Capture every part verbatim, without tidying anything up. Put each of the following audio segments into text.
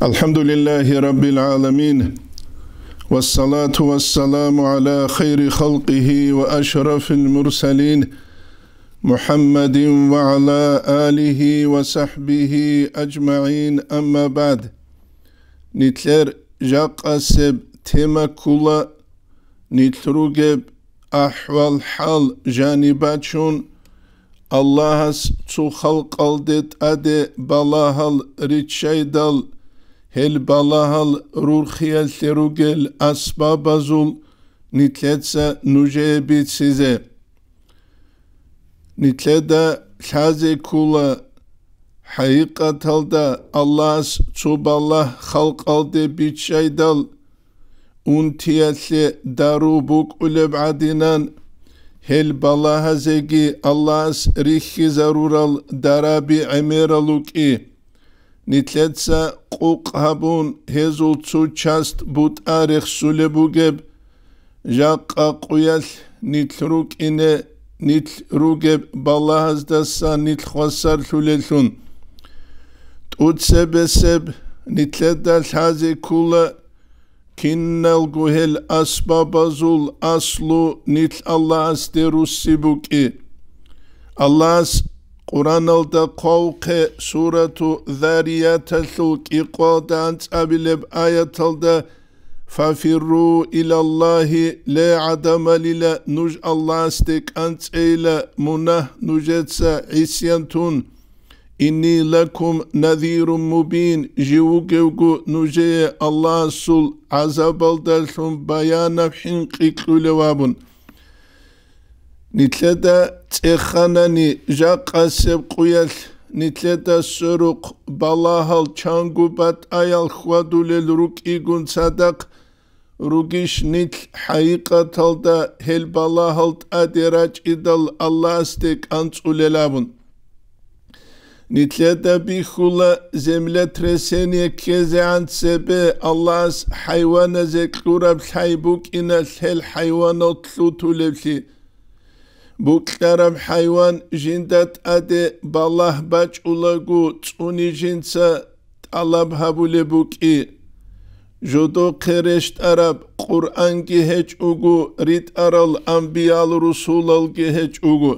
الحمد لله رب العالمين، والصلاة والسلام على خير خلقه وأشرف المرسلين، محمد وعلى آله وصحبه أجمعين، أما بعد. Нилъер жакъасеб тема ккола нилъ ругеб ахӀвал-хӀал жаниб бачун, Аллагьас цо халкъалде тӀаде балагьал риччайдал, гьел балагьал рурхиялъе ругел асбабазул нилъеца нужее бицизе. Нилъеда лъазе ккола, хӀакъикъаталда Аллагьас цо балагь халкъалде биччайдал, унтиялъе дару букӀулеб гӀадинан, гьел балагьазеги Аллагьас рихьизарурал дараби гӀемерал рукӀи. Нилъеца къукъ гьабун, гьезул цо часть бутӀа рехсулеб бугеб, жакъа къуялъ нилъ рукӀине, нилъ ругеб балагьаздаса нилъ хвасарлъулелъун. ТӀуцебесеб нилъеда лъазе ккола, киналго гьел асбабазул аслу нилъ Аллагьасде русси букӀи. Аллагьас Къуръаналда хъвавухъе, сурату Зарияталъул кӀикъоялда анцӀабилеб аяталда: «Фафирру илаллагьи», ле гӀадамалила, нуж Аллагьасде кӀанцӀейила, мунагь нужеца гӀисян тун. «Инни лакум назирун мубин», жив вугевго нужее Аллагьасул гӀазабалдалъун баянаб хӀинкъи кьулев абун. Нилъеда цӀеханани жакъасеб къуялъ, нилъеда сверухъ балагьал чанго батӀаял хьвадулел рукӀигун цадахъ, ругищ нилъ хӀакъикъаталда гьел балагьал тӀаде рачӀидал Аллагьасде кӀанцӀулел абун? Нилъеда бихьула землетрясение ккезегӀан цебе Аллагьас хӀайваназе кьураб лъай букӀиналъ гьел хӀайванал лъутулевлъи. Букьараб хӀайван жинда тӀаде балагь бачӀулаго цӀуни жинца тӀалаб гьабулеб букӀи. Жодохъе рещтӀараб Къуръанги гьечӀого, ритӀарал анбиял-русулалги гьечӀого.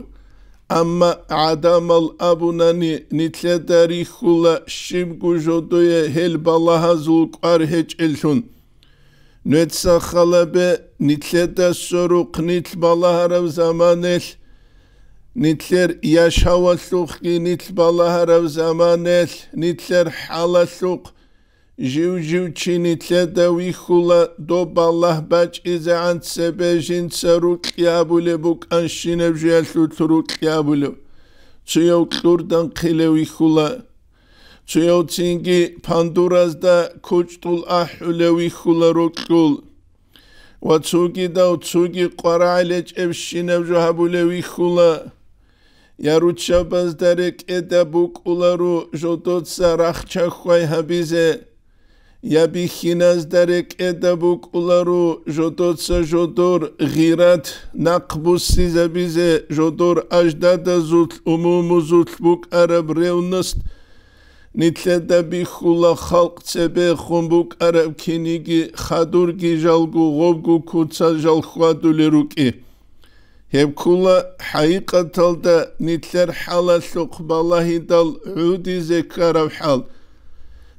Амма гӀадамал абунани, нилъеда рихьула щибго жодое гьел балагьазул кӀвар гьечӀеллъун. Нуеца халабе, нилъеда сверухъ нилъ балагьараб заманаялъ, нилъер яшавалъухъги нилъ балагьараб заманаялъ, нилъер хӀалалъухъ, жив-жив чи нилъеда вихьула доб балагь бачӀизегӀан цебе жинца рукьи абулеб букӀанщинаб жуялъулъ рукьи абулев, цояв кьурдан хъилев вихьула. Цояв цинги пандуразда кучӀдул ахӀулев вихьула рокьул. Ва цогидав цоги къварагӀел гьечӀебщинаб жо гьабулев вихьула. Я руччабазда рекӀеда букӀуларо жодоца рахча хьвай гьабизе, я бихьиназда рекӀеда букӀуларо жодоца жодор гъират нахъбуссизабизе, жодор аждадазулъ, умумузулъ букӀараб ревность. Нилъеда бихьула халкъ цебехун букӀараб киниги хадурги жалго гъобго куцал жал хьвадулел рукӀи. Гьеб ккула хӀакъикъаталда нилъер хӀалалъухъ балагьидал гӀодизе ккараб хӀал.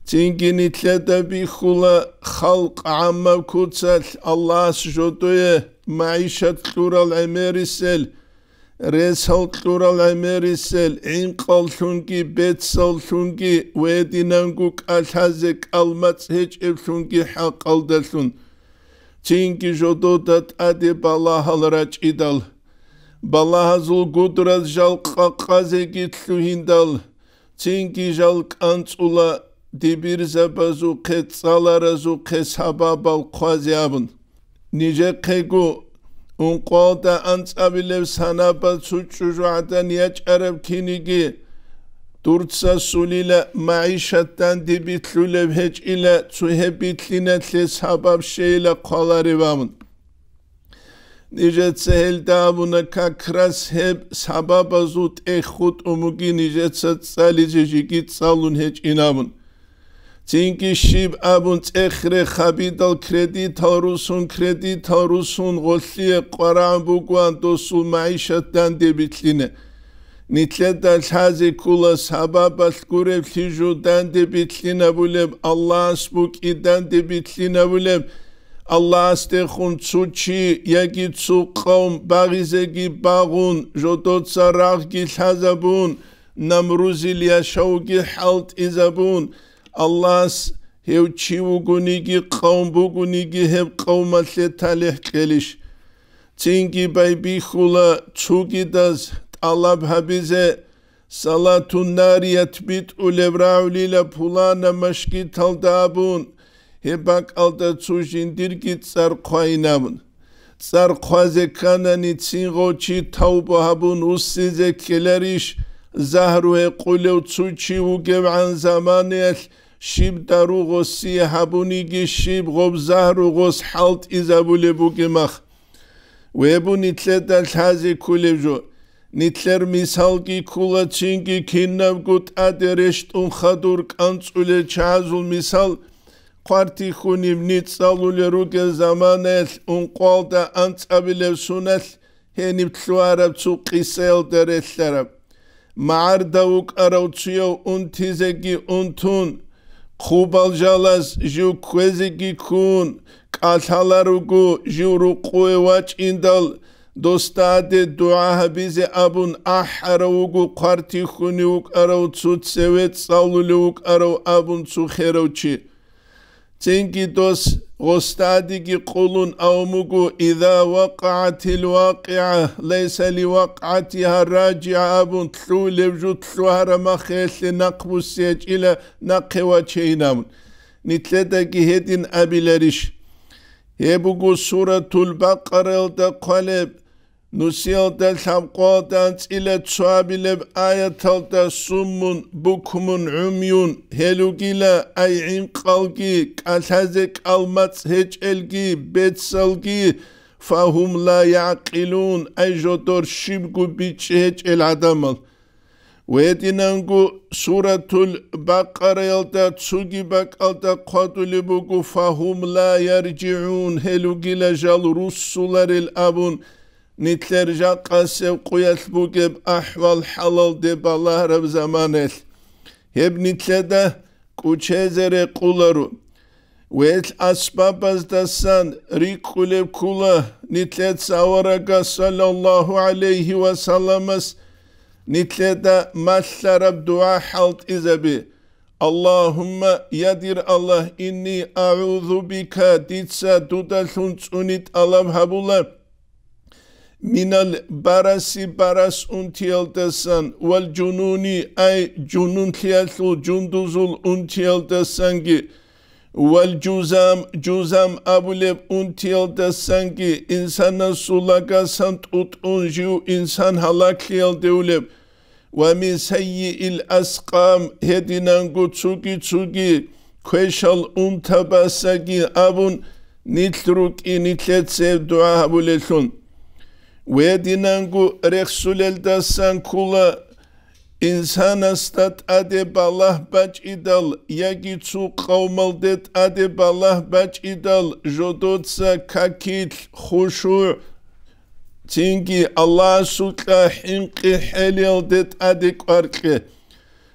Цинги нилъеда бихьула халкъ гӀаммаб куцалъ Аллагьас жодое магӀишат кьурал гӀемерисел, ресал кьурал гӀемерисел, гӀинкъаллъунги, бецаллъунги, ва гьединанго кӀалъазе кӀалмацӀ гьечӀеблъунги хӀакъалдалъун. Цинги жодода тӀаде балагьал рачӀидал, балагьазул гудраз жал къакъазеги лъугьиндал, цинги жал кӀанцӀула дибирзабазухъе, цӀаларазухъе сабабал хъвазе абун. Нижехъего ункъоялда анцӀабилеб санаба цо чӀужугӀадан ячӀараб киниги, дурца сулила магӀишат данде битлъулеб гьечӀила, цо гьеб битлъиналъе сабаб щейила хъваларев абун. Нижеца гьелда абуна, как раз гьеб сабабазул тӀехь хутӀун бугин нижеца цӀализе жеги цӀалун гьечӀин абун. Цинги щиб абун цӀехре хабидал кредитал русун, кредитал русун гъолъие къварагӀун бугоан досул магӀишат данде билълъине. Нилъеда лъазе ккола сабабалъ гуреблъи жо данде билълъинабулеб, Аллагьас букӀи данде билълъинабулеб, Аллагьасдехун цо чи яги цо къавм багъизеги багъун, жодоца рагъги лъазабун, Намрузил яшавги хӀалтӀизабун, Аллагьас гьев чи вугониги, къавм бугониги, гьеб къавмалъе талихӀ кьелищ? Цинги байбихьула цугидаз тӀалаб гьабизе, салатун нарият битӀулеб рагӀулила пулана машгиталда абун, гьеб бакӀалда цо жиндирги цӀар хъвайинабун. ЦӀар хъвазе кканани, цин гъов чи тавба гьабун вуссизе ккеларищ? Загьру гьекъулев цо чи вугевгӀан заманаялъ щиб дару гъосие гьабуниги, щиб гъоб загьру гъос хӀалтӀизабулеб бугеб мах? Вебу нилъеда лъазе кколеб жо. Нилъер мисалги ккола цинги кинабго тӀаде рещтӀун хадур кӀанцӀулел чагӀазул мисал, хъвартихьуниб ницӀалулел ругел заманаялъ ункъоялда анцӀабилеб суналъ гьениб лъугьараб цо къисаялда релълъараб. МагӀарда вукӀарав цуяв унтизеги унтун, хъубал жалаз жив кквезеги ккун, кӀалъаларуго жив рукъове вачӀиндал, досда гьаде дугӀа гьабизе абун ахӀарав вуго хъвартихьунев вукӀарав цо цеве цӀалулев вукӀарав абун цо херав чи. Цинги дос гъосда гьадеги къулун авмуго, иза вакъагӀатил вакъигӀа, лайса ли вакъгӀатиха ражигӀа абун, лъугьулеб жо лъугьараб махалъе нахъбуссиячӀила нахъе вачейин абун. Нилъедаги гьедин абиларищ? Гьеб буго Суратул Бакъараялда хъвалеб, нусиялда лъабкъоялда анцӀила цоабилеб аяталда: «Суммун, букмун, гӀумюн», гьел ругила, ай гӀинкъалги, кӀалъазе кӀалмацӀ гьечӀелги, бецалги, «фагьум ла ягӀкъилун», ай жодор щибго бичӀчӀи гьечӀел гӀадамал. Гьединанго Суратул Бакъараялда цоги бакӀалда хъвадулеб буго: «Фагьум ла яржигӀун», гьел ругила жал руссуларел абун, нилъер жакъасеб къуялъ бугеб ахӀвал-хӀалалде балагьараб заманаялъ. Гьеб нилъеда кӀучезе рекъоларо. Гьел асбабаздасан рикӀкӀулеб ккола нилъеца аварагас, саллаллагьу гӀалайгьи ва салламас, нилъеда малъараб дугӀа хӀалтӀизаби: «Аллагьумма, я дир Аллагь, инни агӀузу бика, дица дудалъун цӀуни тӀалаб гьабула, минал бараси, барас унтиялдасан, вал жунуни, ай жунунлъиялъул жундузул унтиялдасанги, вал жузам, жузам абулеб унтиялдасанги, инсанасул лагасан тӀутӀун жив инсан гьалаглъиялде улеб, ва мин саййиил аскъам, гьединанго цуги-цуги квешал унтабасаги», абун, нилъ рукӀи нилъеца гьеб дугӀа гьабулелъун. Гьединанго рехсулелдасан ккола инсанасда тӀаде балагь бачӀидал яги цо къавмалде тӀаде балагь бачӀидал жодоца какилъ, хушугӀ, цинги Аллагьасукьа хӀинкъи-хӀелиялде тӀаде кӀвар кье.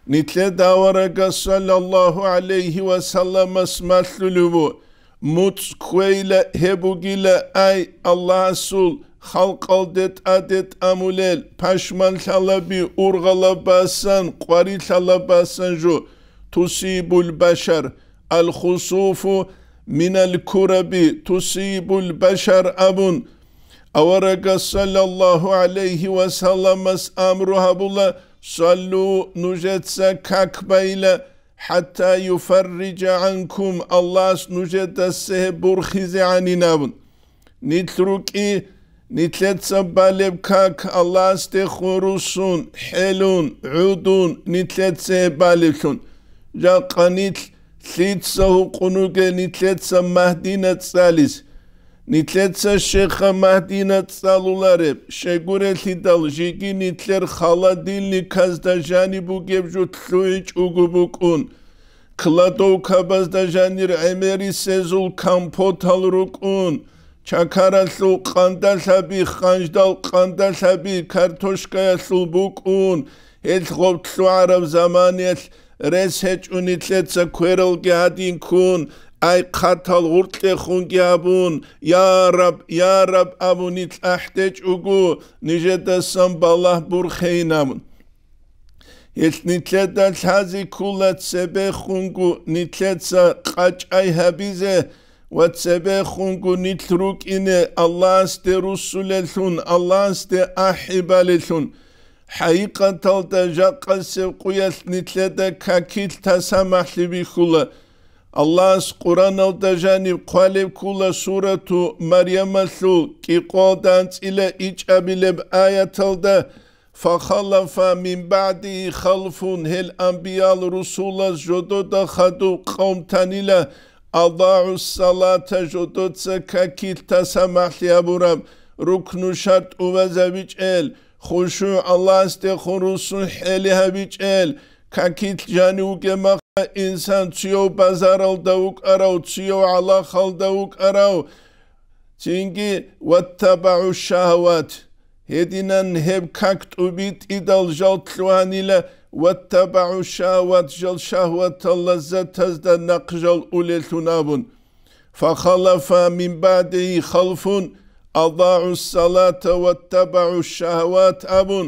Нилъеда аварагас, саллаллагьу гӀалайгьи ва салламас, малъулеб бу: «МуцӀ кквейила, гьеб бугила, ай, Аллагьасул халкъалде тӀаде тӀамулел пашманлъалаби, ургъалабасан, къварилъалабасан жо, тусибул башар, аль-хусуфу минал кураби тусибул башар», абун, аварагас, саллаллагьу гӀалайгьи ва салламас, амру гьабула: «Саллу, нужеца как байила, хӀатта юфарриджа гӀанкум, Аллагьас нужедасе гьеб бурхизегӀанин», абун. Нилъ рукӀи, нилъеца балеб как Аллагьасдехун руссун, хӀелун, гӀудун, нилъеца гьеб балеблъун. Жакъа нилъ лъица гьукъун ругел нилъеца Магьдина цӀализ? Нилъеца щеха Магьдина цӀалулареб, щайгурелъидал жеги нилъер холодильниказда жаниб бугеб жо лъугӀичӀого букӀун. Кладовкабазда жанир гӀемерисезул компотал рукӀун, чакаралъул къандалъаби, ханждал къандалъаби, картошкаялъул букӀун, гьел гъоб лъугӀараб заманаялъ рес гьечӀо нилъеца квералги гьадин ккун, ай хъатал гъуркьехунги абун, «Я Раб, я Раб», абун нилъ ахӀдечӀого, нижедасан балагь бурхейин абун. Гьелъ нилъеда лъази ккула цебехунго нилъеца къачӀай гьабизе ва цебехунго нилъ рукӀине Аллагьасде руссулеллъун, Аллагьасде ахӀи балеллъун. ХӀакъикъаталда жакъасеб къуялъ нилъеда какилъ тасамахӀлъи бихьула. Аллагьас Къураналда жаниб хъвалеб ккула сурату Марямалъул кӀикъоялда анцӀила ичӀабилеб аяталда: «Фахалафа мин баъдигьи халфун», гьел анбиял-русулаз жодода хадуб къавм танила, «адагӀу салата», жодоца какилъ тасамахӀлъи гьабураб, рукну шартӀ увазабичӀел, хушугӀ Аллагьасдехун руссун хӀели гьабичӀел, какилъ жанив вугеб мехалъ инсан цуяв базаралда вукӀарав, цуяв гӀалахалда вукӀарав, цинги «ваттабагӀу шагьават». Гьединан гьеб как тӀубитӀидал жал лъугьанила, «ваттабагӀу шагьават», жал шагьватал лаззатазда нахъ жал улеллъун абун. «Фахалафа мин баъдигьи халфун, адагӀу салата ваттабагӀу шагьават», абун,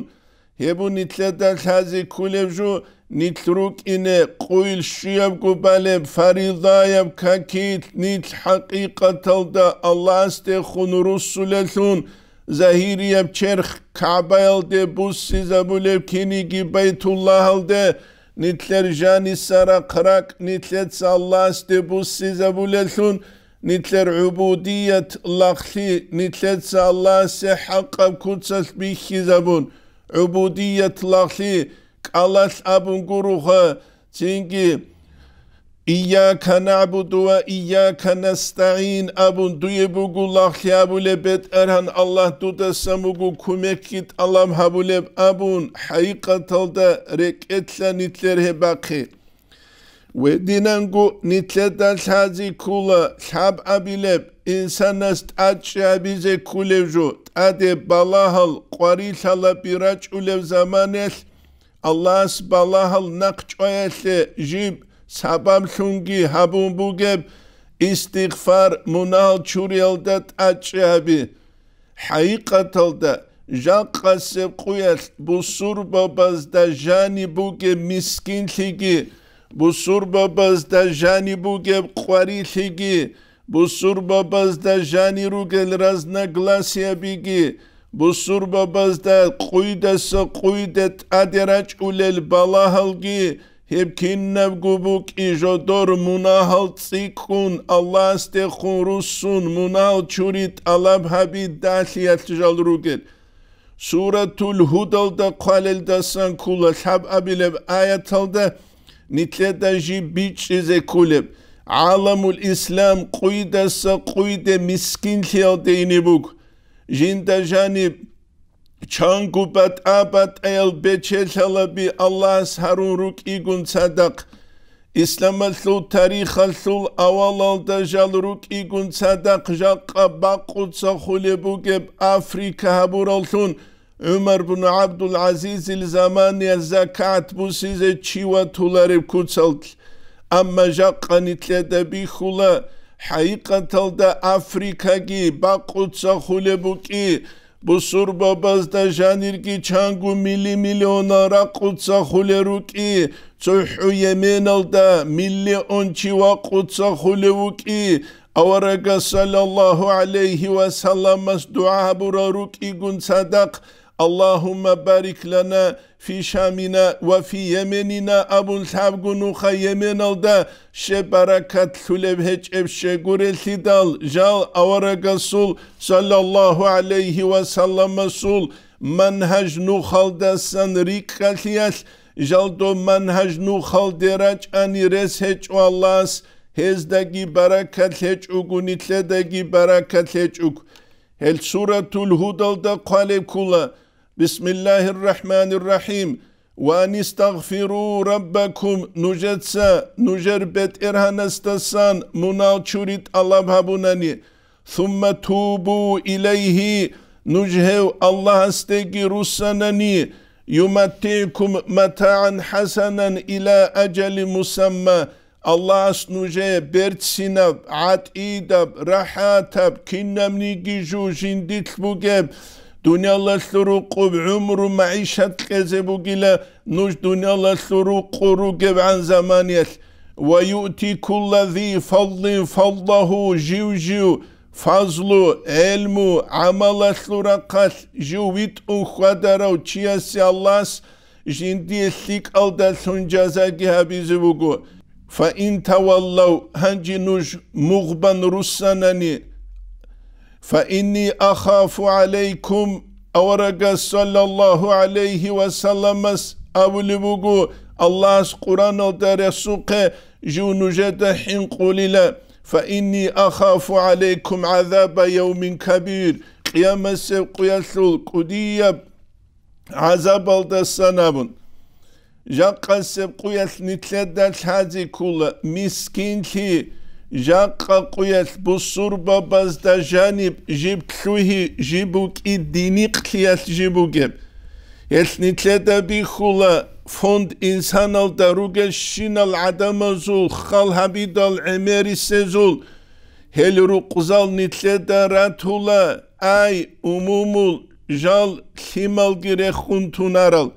гьеб нилъеда лъази ккулеб жо, нилъ рукӀине къуйл щуябго балеб фаридаяб какилъ, нилъ хӀакъикъаталда Аллагьасдехун руссулеллъун, загьирияб черх КагӀбаялде буссизабулеб киниги Байтуллагьалде, нилъер жаниса рахъ-ракӀ нилъеца Аллагьасде буссизабулеллъун, нилъер гӀубудият лагълъи нилъеца Аллагьасе хӀакъаб куцалъ бихьизабун, гӀубудият лагълъи кӀалалъ абун гуроха, цинги «Ийяка нагӀбуду ва ийяка настагӀин» абун дуе буго лагълъи абулеб, БетӀергьан Аллагь, дудасан буго кумекги тӀалаб гьабулеб абун, хӀакъикъаталда рекӀелъа нилъер гьеб бахъи. Гьединанго нилъеда лъази ккула лъабабилеб, инсанас тӀадчӀи гьабизе кколеб жо, тӀаде балагьал, къварилъалаби рачӀулеб заманаялъ, Аллагьас балагьал нахъ чӀваялъе жиб сабаблъунги гьабун бугеб истигъфар, мунагьал чуриялда тӀадчӀи гьаби. ХӀакъикъаталда, жакъасеб къуялъ бусурбабазда жаниб бугеб мискинлъиги, бусурбабазда жаниб бугеб къварилъиги, бусурбабазда жанир ругел разногласиябиги, бусурбабазда къуйдаса къуйде тӀаде рачӀулел балагьалги, гьеб кинабго букӀи жодор мунагьал цӀикӀкӀун, Аллагьасдехун руссун, мунагьал чури тӀалаб гьаби далъиялъ жал ругел. Суратул Гьудалда хъвалелдасан ккола лъабабилеб аяталда нилъеда жиб бичӀчӀизе кколеб. ГӀаламул Ислам къуйдаса къуйде мискинлъиялде ине буго. Жинда жаниб чанго батӀа-батӀаял бечелъалаби Аллагьас гьарун рукӀигун цадахъ. Исламалъул тарихалъул авалалда жал рукӀигун цадахъ жакъа бакъуца хулеб бугеб Африка гьабураллъун ГӀумар бун ГӀабдул-ГӀазизил заманаялъ закат бусизе чи ватулареб куцалъ. Амма жакъа нилъеда бихьула, хӀакъикъаталда Африкаги бакъуца хулеб букӀи, бусурбабазда жанирги чанго мили-миллионал ракъуца хулел рукӀи, цохӀо Йеменалда миллион чи вакъуца хулев вукӀи, аварагас саллаллагьу гӀалайгьи ва салламас дугӀа гьабурал рукӀигун цадахъ, «Аллагьумма барик лана фи Шамина ва фи Йеменина», абун лъабго нуха Йеменалда щиб баракат лъулеб гьечӀеб щегурелъидал, жал аварагасул, саллаллагьу гӀалайгьи ва салламасул, манхӀаж нухалдасан рикӀкӀалъиялъ, жал доб манхӀаж нухалде рачӀани рес гьечӀо Аллагьас, гьездаги баракат гьечӀого, нилъедаги баракат гьечӀого. Гьел Суратул Гьудалда хъвалеб ккола: «Бисмиллагьир рахӀманир рахӀим. Ва анистагъфиру раббакум, нужеца нужер БетӀергьанасдасан мунагь чури тӀалаб гьабунани, сумма тубу илайгьи, нуж гьев Аллагьасдеги руссанани, юматтигӀкум матагӀан хӀасанан ила ажали мусамма, Аллагьас нужее берцинаб, гӀатӀидаб, рахӀатаб, кинабниги жо жиндилъ бугеб, дуниялалъул рукъуб гӀумру-магӀишат кьезе бугила нуж дуниялалъул рукъу ругебгӀан заманиялъ. Ва юъти кулла зи фадлин фадлагьу, жив-жив фазлу, гӀелму, гӀамалалъул рахъалъ жив витӀун хьвадарав чиясе Аллагьас жиндие лъикӀалдалъун жазаги гьабизе буго. Фаин таваллав, гьанже нуж мугъбан руссанани, фаинни ахафу гӀалайкум, аварагас саллаллагьу гӀалайгьи ва салламас абулеб буго, Аллагьас Къуръаналда рехсухъе жив нужеда хӀинкъулила, фаинни ахафу гӀалайкум гӀазаба явмин кабир, къиямасеб къуялъул кӀудияб гӀазабалдасан абун. Жакъасеб къуялъ нилъеда лъазе ккола, мискинлъи, жакъа къуялъ бусурбабазда жаниб жиб лъугьи, жиб букӀи диникълъиялъ жиб бугеб. Гьелъ нилъеда бихьула, фонд инсаналда ругелщинал гӀадамазул хал гьабидал гӀемерисезул, гьел рукъзал нилъеда ратула, ай, умумул жал лъималги рехун тунарал.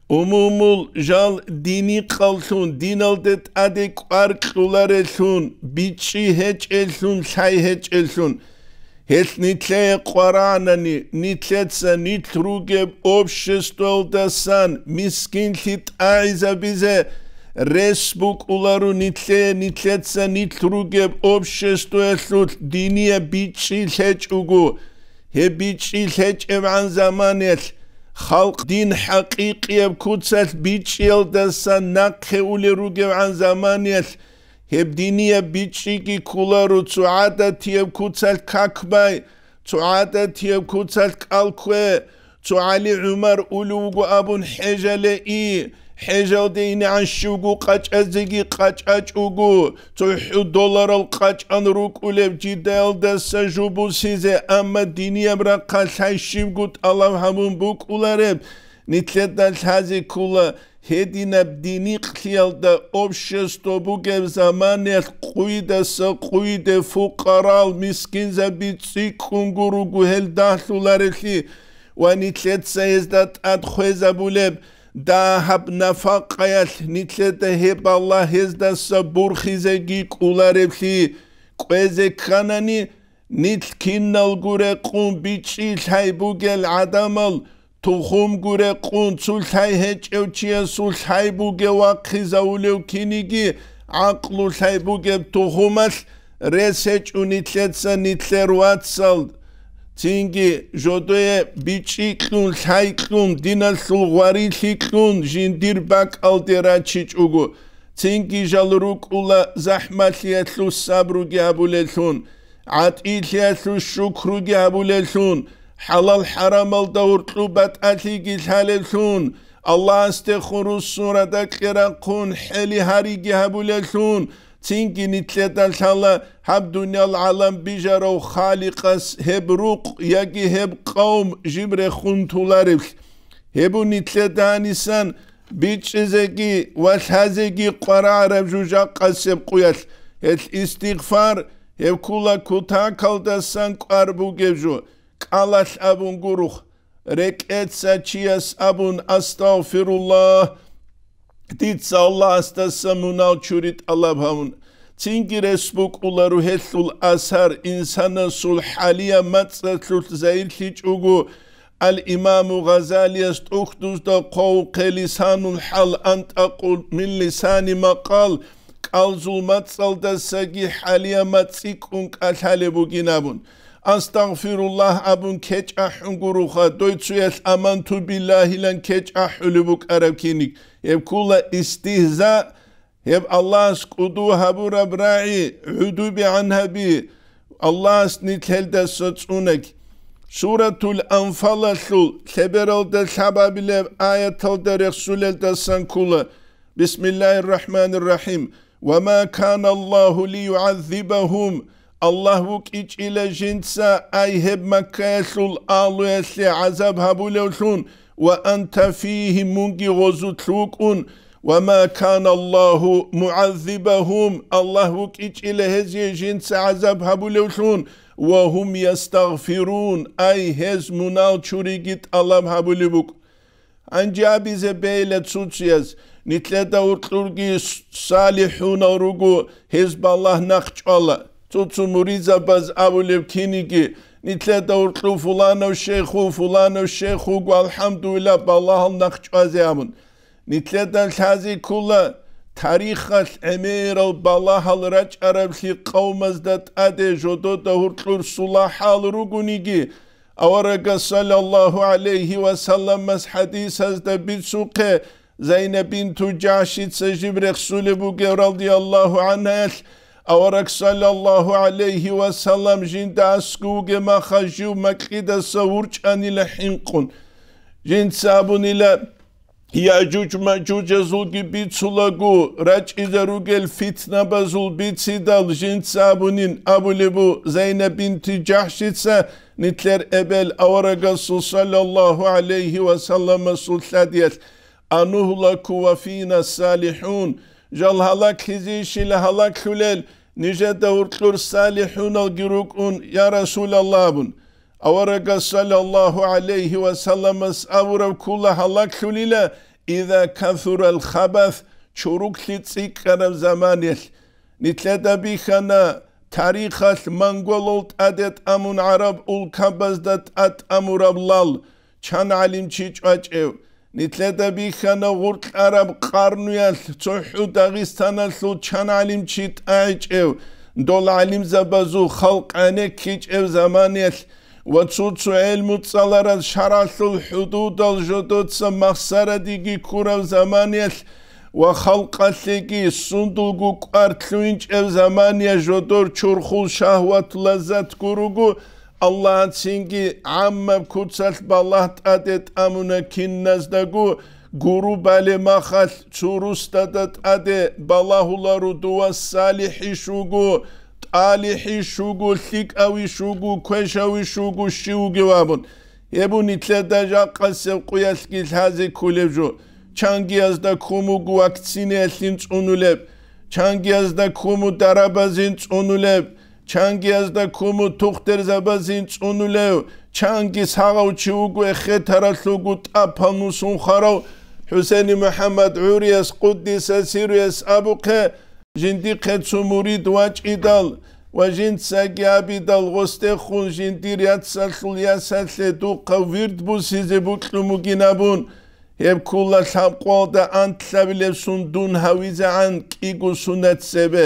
Умумул жал диникъаллъун, диналде тӀаде кӀвар кьоларелъун, бичӀчӀи гьечӀеллъун, лъай гьечӀеллъун. Гьелъ нилъее къварагӀанани, нилъеца нилъ ругеб обществоялдасан мискинлъи тӀагӀизабизе рес букӀуларо нилъее, нилъеца нилъ ругеб обществоялъулъ динияб бичӀчӀи лъечӀого. Гьеб бичӀчӀи лъечӀебгӀан заманиялъ, халкъ дин хӀакъикъияб куцалъ бичӀчӀиялдасан нахъе улел ругебгӀан заманиялъ, гьеб динияб бичӀчӀиги кколаро цо гӀадатияб куцалъ как бай, цо гӀадатияб куцалъ кӀал ккве, цо ГӀали-ГӀумар улев вуго абун хӀежале и, хӀежалде инегӀан щивго къачӀазеги къачӀачӀого, цохӀо долларал къачӀан рукӀулеб жидаялдаса жо бусизе, амма динияб рахъалъай щибго тӀалаб гьабун букӀулареб, нилъеда лъазе ккола, гьединаб диникълъиялда общество бугеб заманиялъ къуйдаса къуйде фукъарал мискинзаби цӀикӀкӀунго руго гьел дагьлъуларелъи ва нилъеца гьезда тӀад хвезабулеб дагьаб нафакъаялъ нилъеда гьеб Аллагь гьездаса бурхизеги кӀолареблъи кӀвезе кканани, нилъ киналго рекъун бичӀчӀи лъай бугел гӀадамал, тухумго рекъун цо лъай гьечӀев чиясул лъай бугев вахъизавулев киниги, гӀакълу лъай бугеб тухумалъ рес гьечӀо нилъеца нилъер вацал, цинги жодое бичӀчӀи кьун, лъай кьун, диналъул гъварилъи кьун, жиндир бакӀалде рачичӀого, цинги жал рукӀула захӀмалъиялъул сабруги гьабулеллъун, гӀатӀилъиялъул щукруги гьабулеллъун, хӀалал-хӀарамалда гьоркьоб батӀалъиги лъалеллъун, Аллагьасдехун руссун радакье рахъун хӀели-гьариги гьабулеллъун, цинги нилъеда лъала гьаб дуниял гӀалам бижарав Халикъас гьеб рукъ яги гьеб къавм жиб рехун тулареблъи. Гьеб нилъеда гьанисан бичӀчӀизеги ва лъазеги къварагӀараб жо жакъасеб къуялъ, гьелъ истигъфар, гьеб ккола кутакалдасан кӀвар бугеб жо, кӀалалъ абун гуро, рекӀеца чияс абун, Астагъфируллагь, дица Аллагьасдаса мунагь чури тӀалаб гьавун. Цинги рес букӀула ругьелъул асар инсанасул хӀалияб мацӀалъулъ загьирлъичӀого, Ал-Имаму Гъазалияс тӀухьдузда хъвавухъе Лисанул хӀал, антӀакъу мин лисани макъал, кӀалзул мацӀалдасаги хӀалияб мацӀ цӀикӀкӀун кӀалъалеб бугин абун. Астагъфируллагь абун кечӀ ахӀун гуроха, дой цоялъ аманту биллагьилан кечӀ ахӀулеб букӀараб киник. Гьеб ккола истигьза, гьеб Аллагьас кӀуду гьабураб рагӀи, гӀудубигӀан гьаби, Аллагьас нилъелдаса цӀунаг. Суратул Анфалалъул лъебералда лъабабилеб аяталда рехсулелдасан ккола: Бисмиллагьир рахӀманир рахӀим. «Ва ма кана Аллагьу лиюгӀаззибагьум», Аллагь вукӀичӀила жинца, ай гьеб Маккаялъул агьлуялъе гӀазаб гьабулевлъун, «ва анта фигьим», мунги гъозулъ вукӀун, «ва ма кана Аллагьу мугӀаззибагьум», Аллагь вукӀичӀила гьезие жинца гӀазаб гьабулевлъун, «ва гьум ястагъфирун», ай гьез мунал чуриги тӀалаб гьабулеб букӀ. Гьанже абизе бейла цуцияз, нилъеда гьуркьурги с-, салихӀунал руго, гьез балагь нахъ чӀвала. Цуцу муридзабаз абулеб киниги, нилъеда гьуркьу фуланав шейх ву, фуланав шейх вуго, алхӀамдулиллагь, балагьал нахъ чӀвазе абун. Нилъеда лъази ккола, тарихалъ гӀемерал балагьал рачӀараблъи къавмазда тӀаде жодода гьуркьур сулагьал ругониги, Аварагас саллаллагьу гӀалайгьи ва салламас хӀадисазда бицухъе, Зайнаб бинту Жахшица жиб рехсулеб бугев радияллагьу гӀанхаялъ, авараг саллаллагьу гӀалайгьи ва саллам жинда аскӀов вугеб махалъ жив макьидаса вурчӀанила хӀинкъун. Жинца абунила, Яжуж-Мажужазулги бицулаго, рачӀизе ругел фитнабазул бицидал жинца абунин абулеб бу Зайнаб бинти Жахшица, нилъер эбел аварагасул саллаллагьу гӀалайгьи ва салламасул лъадиялъ: «Анугьлаку ва фина салихӀун», жал гьалаглъизейищила гьалаглъулел, нижеда гьуркьур салихӀуналги рукӀун, я Расулаллагь, абун. Аварагас саллаллагьу гӀалайгьи ва салламас абураб ккола гьалаглъулила, иза касурал хабас, чуруклъи цӀикӀкӀараб заманиялъ. Нилъеда бихьана, тарихалъ монголал тӀаде тӀамун гӀараб улкабазда тӀад тӀамураб лал, чан гӀалимчи чӀвачӀев. Нилъеда бихьана гъуркьараб къарнуялъ цохӀо Дагъистаналъул чан гӀалимчи тӀагӀичӀев, дол гӀалимзабазул халкъ гӀенеккичӀев заманиялъ ва цо-цо гӀелму цӀалараз шаргӀалъул хӀудудал жодоца махсарадиги ккурав заманиялъ ва халкъалъеги сундулго кӀвар лъугьинчӀев замания жодор чурхул шагьват-лаззат гуруго, Аллагьцинги гӀаммаб куцалъ балагь тӀаде тӀамуна киназдаго, гуру бале махалъ цо русдада тӀаде балагьуларо дова салихӀищ вуго, тӀалихӀищ вуго, лъикӀавищ вуго, квешавищ вуго, щив вугев абун. Гьеб нилъеда жакъасеб къуялъги лъазе кколеб жо. Чангиязда ккун буго вакцинаялъин цӀунулеб, чангиязда ккун буго дарабазин цӀунулеб, чангиязда ккун буго тухтерзабазин цӀунулев, чанги сагъав чи вуго эхетаралъуго тӀапал нусун хварав ХӀусейни МухӀаммад гӀурияс, къуддиса сирруяс абухъе, жиндихъе цо мурид вачӀидал ва жинцаги абидал гъосдехун жиндир яцалъул ясалъе духъа вирд бусизе букьун бугин абун, гьеб ккола лъабкъоялда антлъабилеб сундун гьавизегӀан кӀиго сунат цебе.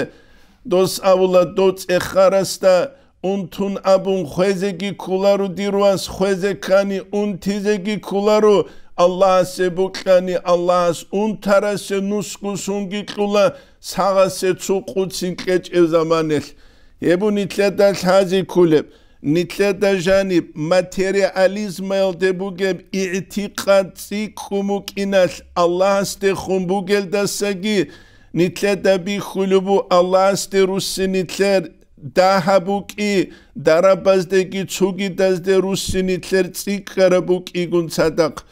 Дос абула, дов цӀехарасда унтун абун хвезеги кколаро дир вас, хвезе ккани унтизеги кколаро, Аллагьасе букьани Аллагьас унтарасе нусго сунги кьула, сагъасе цо къуцин кьечӀев заманалъ. Гьеб нилъеда лъазе кколеб. Нилъеда жаниб материализмаялде бугеб игӀтикъад цӀикӀкӀун букӀиналъ Аллагьасдехун бугелдасаги, нилъеда бихьулеб бу Аллагьасде русси нилъер дагьаб букӀи, дарабаздеги цогидазде русси нилъер цӀикӀкӀараб букӀигун цадахъ.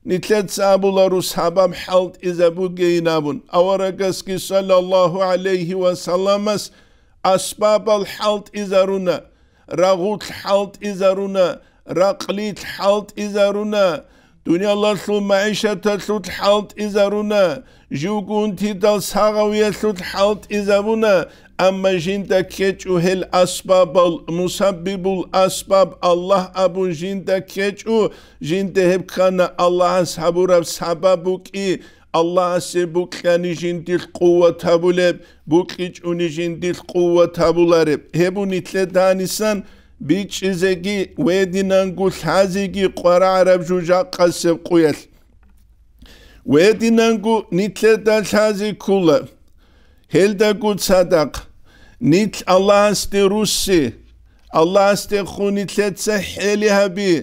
Нилъеца абуларо сабаб хӀалтӀизабугейин абун, аварагасги саллаллагьу гӀалайгьи ва салламас асбабал хӀалтӀизаруна, рагъулъ хӀалтӀизаруна, ракълилъ хӀалтӀизаруна, дуниялалъул магӀишаталъулъ хӀалтӀизаруна, живго унтидал сагъавиялъулъ хӀалтӀизабуна, амма жинда ккечӀо гьел асбабал, мусаббибул асбаб Аллагь абун жинда ккечӀо, жинда гьеб ккана Аллагьас гьабураб сабаб букӀи, Аллагьасе букьани жиндилъ къуват гьабулеб, букьичӀони жиндилъ къуват гьабулареб. Гьеб нилъеда гьанисан бичӀчӀизеги, гьединанго лъазеги къварагӀараб жужахъасеб къуялъ. Гьединанго нилъеда лъазе ккола. Гьелдаго цадахъ, нилъ Аллагьасде русси, Аллагьасдехун нилъеца хӀели гьаби.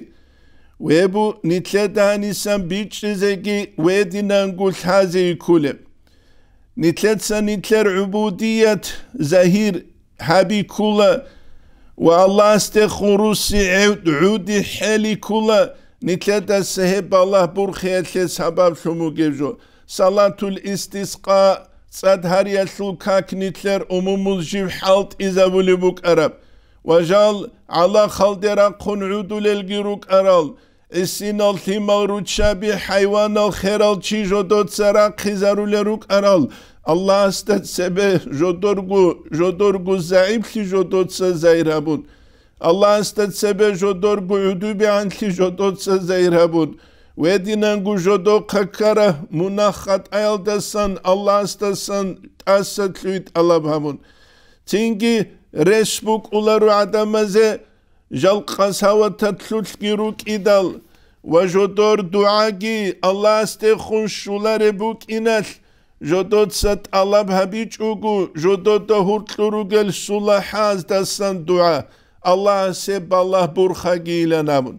Вебу нилъеда гьанисан бичӀчӀизеги вединанго лъазе йиккулеб. Нилъеца нилъер гӀубудият загьир гьаби ккула ва Аллагьасдехун русси гӀев-, гӀуди хӀели ккула, нилъедаса гьеб балагь бурхиялъе сабаблъун бугеб жо. Салатул истискъа, цӀад гьариялъул как нилъер умумул жив хӀалтӀизабулеб букӀараб. Ва жал гӀалахалде рахъун гӀудулелги рукӀарал, гӀисинал лъимал руччаби хӀайванал херал чи жодоца рахъизарулел рукӀарал, Аллагьасда цебе жодорго, жодорго загӀиплъи жодоца загьир гьабун, Аллагьасда цебе жодорго гӀудубигӀанлъи жодоца загьир гьабун, вединанго жодохъа ккара мунагь-хатӀаялдасан Аллагьасдасан тӀаса лъугьи тӀалаб гьабун. Цинги рес букӀуларо гӀадамазе, жал къасаваталъулъги рукӀидал ва жодор дугӀаги Аллагьасдехун щулареб букӀиналъ, жодоца тӀалаб гьабичӀого, жодода гьуркьур ругел сулахӀаздасан дугӀа, Аллагьасе балагь бурхагийилан абун.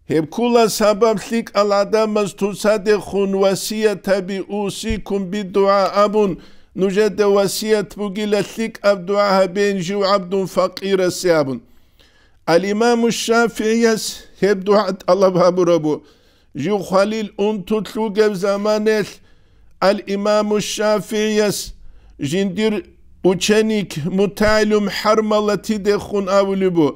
Гьеб ккула сабаб лъикӀал гӀадамаз тусадехун васият гьаби, усикум бидугӀа абун, нужеда васият бугила лъикӀаб дугӀа гьабейин жив гӀабдун факъирасе абун. Ал-Имаму ШафигӀияс гьеб дугӀа тӀалаб гьабурабу, жив хвалил унтулъ вугеб заманелъ, Ал-Имаму ШафигӀияс жиндир ученик мутагӀилум ХӀармалатидехун абулебу.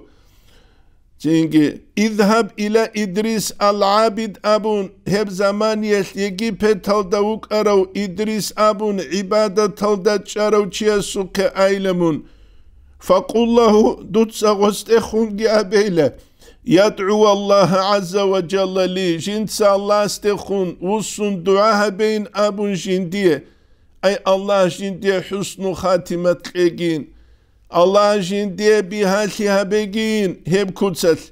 Цинги, «Изгьаб ила Идрис ал-ГӀабид», абун, гьеб заманиялъ Египеталда вукӀарав Идрис абун гӀибадаталда чӀарав чиясухъе айла мун. Факъуллагьу, дуца гъосдехунги абейла, ядгӀу Аллагьа гӀазза ва жалла ли, жинца Аллагьасдехун вуссун дугӀа гьабейин абун жиндие. Ай Аллагь, жиндие хӀусну хатимат кьегин. Аллагь жиндие бигьалъи гьабегин гьеб куцалъ.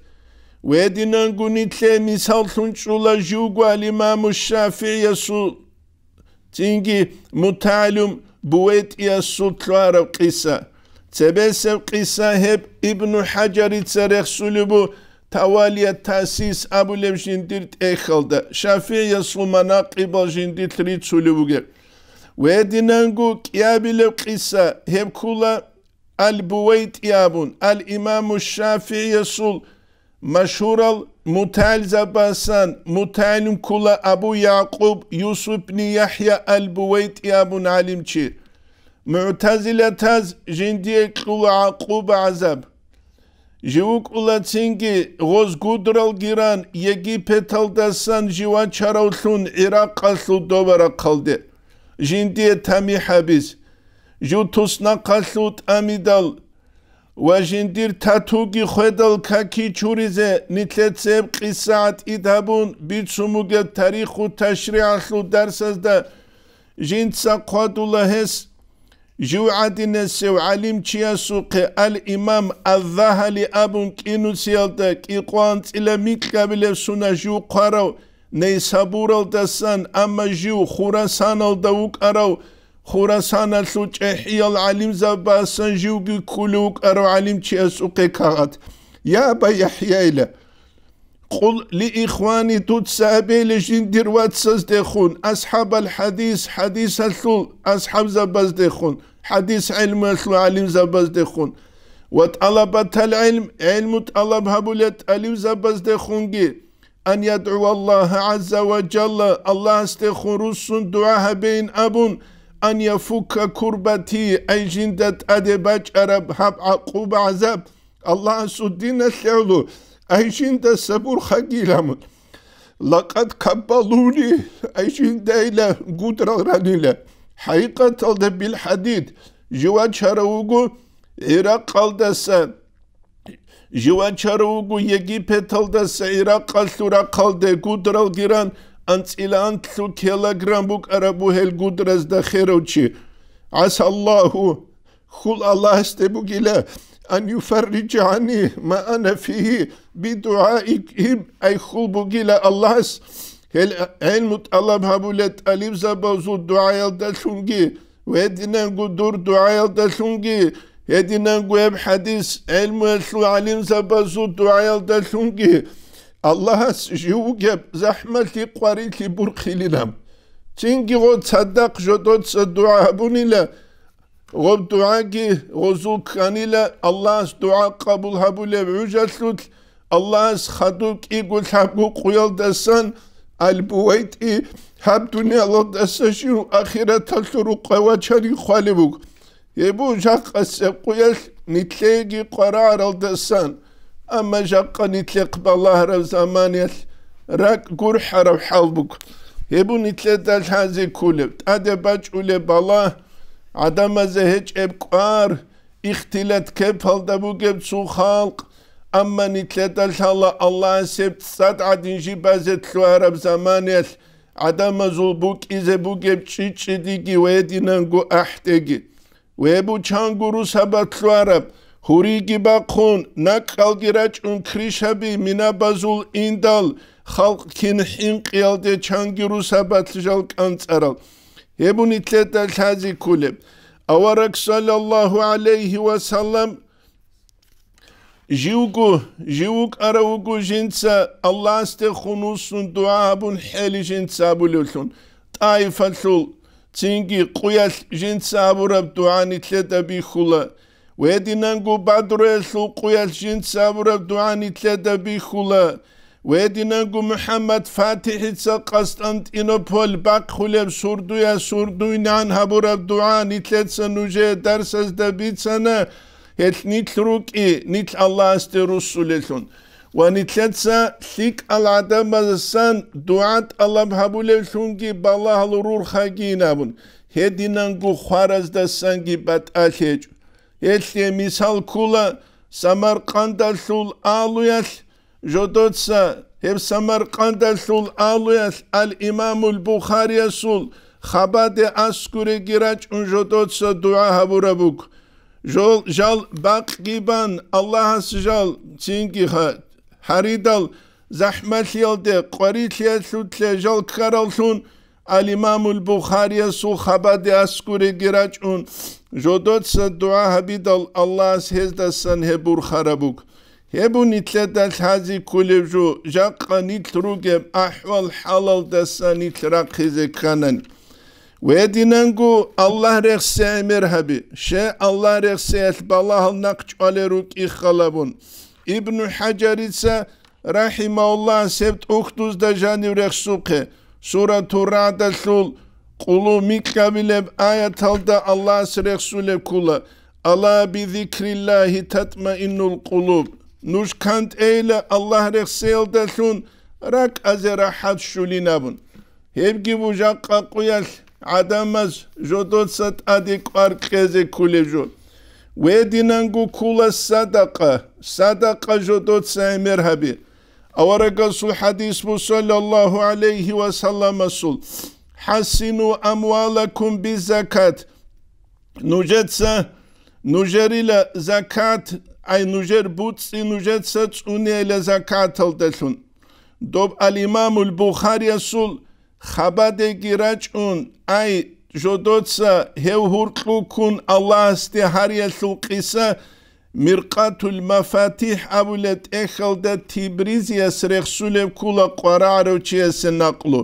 Вединанго нилъе мисаллъун чӀула живго ал-Имаму ШафигӀиясул, цинги мутагӀилум БувайтӀиясул лъугьараб къиса. Цебесеб къиса гьеб Ибну ХӀажарица рехсулеб бу Тавалият Таъсис абулеб жиндир тӀехьалда, ШафигӀиясул манакъибал жиндилъ рицулеб бугеб. Вединанго кӀиабилеб къиса гьеб ккула Ал-БувайтӀи абун, Ал-Имаму ШафигӀиясул машгьурал мутагӀилзабасан мутагӀилим ккула Абу Якъуб Юсуп ибн ЯхӀя Ал-БувайтӀи абун гӀалимчи. МугӀтазилатаз жиндие кьула гӀакъуба-гӀазаб. Жив вукӀула цинги гъоз гудралги ран Египеталдасан жив вачаравлъун ГӀиракъалъул добарахъалде, жиндие тамихӀ гьабиз, жив туснахъалъув тӀамидал ва жиндир татуги хведал каки чуризе нилъеца гьеб къиса гӀатӀид гьабун бицун бугеб тариху ташригӀалъул дарсазда жинца хъвадула гьес. Жив гӀадинасев гӀалимчиясухъе Ал-Имам Аз-Загьали абун кӀинусиялда кӀикъоанцӀила микьабилеб сунат жив хъварав Нейсабуралдасан, амма жив Хурасаналда вукӀарав, Хурасаналъул чӀехӀиял гӀалимзабасан живги ккулев вукӀарав гӀалимчиясухъе кагъат. Я Аба ЯхӀяйла! Къул ли ихвани, дуца абейла жиндир вацаздехун, асхӀабал хӀадис, хӀадисалъул асхӀабзабаздехун, хӀадис гӀелмуялъул гӀалимзабаздехун, ва тӀалабатал гӀилм, гӀелму тӀалаб гьабулел тӀалибзабаздехунги, ан ядгӀу Аллагьа гӀазза ва жалла, Аллагьасдехун руссун дугӀа гьабейин абун, ан яфукка курбати, ай жинда тӀаде бачӀараб гьаб гӀакъуба-гӀазаб, Аллагьасул диналъе гӀоло, ай жинда сабур хагиламун. Лакъад каббалуни, ай жиндайла гудрал ранила. ХӀакъикъаталда билхӀадид, жив вачарав вуго ГӀиракъалдаса, жив вачарав вуго Египеталдаса ГӀиракъалъул рахъалде гудралги ран, анцӀила анлъго килограмм букӀараб бугьел гудразда херав чи. ГӀасаллагьу, хьул Аллагьасде бугила, ан юфарриджа гӀанни ма ана фигьи бидугӀаикум, ай хьул бугила Аллагьас, гьел гӀелму тӀалаб гьабулел тӀалибзабазул дугӀаялдалъунги, ва гьединанго дур дугӀаялдалъунги, Гьединанго гьеб хӀадис гӀелмуялъул гӀалимзабазул дугӀаялдалъунги Аллагьас жив вугеб захӀмалъи къварилъи бурхъилилан. Цинги гъо цадахъ жодоца дугӀа гьабунила, гъоб дугӀаги гъозул кканила Аллагьас дугӀа къабул гьабулеб гӀужалъулъ, Аллагьас хадуб кӀиго лъабго къуялдасан, албувайтӀи гьаб дуниялалдаса жив ахираталъул рукъа вачани хъвалеб буго. Гьеб буго жакъасеб къуялъ нилъееги къварагӀаралдасан, амма жакъа нилъехъ балагьараб заманиялъ ракӀ гурхӀараб хӀал буго. Гьеб буго нилъеда лъазе кколеб, тӀаде бачӀулеб балагь, гӀадамазе гьечӀеб кӀвар, ихтилат кепалда бугеб цо халкъ, амма нилъеда лъала Аллагьас гьеб цӀад гӀадин жибазе лъугьараб заманиялъ гӀадамазул букӀизе бугеб чӀичӀчӀидиги ва гьединанго ахӀдеги. Гьеб буго чанго русабат лъугьараб, гьуриги бахъун, накӀкӀалги рачӀун кришаби минабазул индал, халкъ кин хӀинкъиялде чанги русабат жал кӀанцӀарал. Гьеб буго нилъеда лъазе кколеб. Авараг саллаллагьу гӀалайгьи ва саллам живго, жив вукӀарав вуго жинца Аллагьасдехун вуссун дугӀа гьабун хӀели жинца абулевлъун, ТӀаифалъул цинги къуялъ жинца абураб дугӀа нилъеда бихьула, ва гьединанго Бадруялъул къуялъ жинца абураб дугӀа нилъеда бихьула, ва гьединанго МухӀаммад ФатихӀица Къастантинополь бахъулеб сурдуя сурдуйнан гьабураб дугӀа нилъеца нужее дарсазда бицана, гьелъ нилъ рукӀи, нилъ Аллагьасде руссулелъун. Ва нилъеца лъикӀал гӀадамаздасан дугӀа тӀалаб гьабулевлъунги балагьал рурхагийин абун, гьединанго хвараздасанги батӀалъи гьечӀо. Гьелъие мисал ккула Самаркъандалъул алуялъ, жодоца гьеб Самаркъандалъул алуялъ ал-Имамул Бухариясул хабаде аскуреги рачӀун жодоца дугӀа гьабураб буго. Жол, жал бакъги бан, Аллагьас жал цинги ха-, гьаридал захӀмалъиялде къварилъиялъулъе жал ккараллъун, ал-Имамул Бухариясул хабаде аскуреги рачӀун, жодоца дугӀа гьабидал, Аллагьас гьездасан гьеб бурхараб буго. Гьеб буго нилъеда лъазе кколеб жо, жакъа нилъ ругеб ахӀвал-хӀалалдаса нилъ рахъизе кканани. Гьединанго Аллагь рехсе гӀемер гьаби, ще Аллагь рехсеялъ балагьал нахъ чӀвалел рукӀин халабун. Ибну ХӀажарица рахӀимагьуллагь, гьеб тӀухьдузда жанив рехсухъе, Суратур-РагӀдалъул къулу микьабилеб аяталда Аллагьас рехсулеб ккула: «Ала бизикриллагьи татмаиннул къулуб». Нуж кантӀейила Аллагь рехсеялдалъун ракӀазе рахӀат щулин абун. Гьебги буго жакъа къуялъ гӀадамаз жодоца тӀаде кӀвар кьезе кколеб жо. Гьединанго ккула садакъа, садакъа жодоца гӀемер гьаби. Аварагасул хӀадис буго, саллаллагьу гӀалайгьи ва салламасул: «ХӀассину амвалакум биззакат». Нужеца, нужерила закат, ай нужер буцӀцӀи нужеца цӀунейила закаталдалъун. Доб ал-Имамул Бухариясул хабадеги рачӀун, ай, жодоца гьев гьуркьуккун Аллагьасде гьариялъул къиса Миркъатул МафатихӀ абулеб тӀехьалда Тибризияс рехсулеб ккула къварагӀарав чиясе накълу.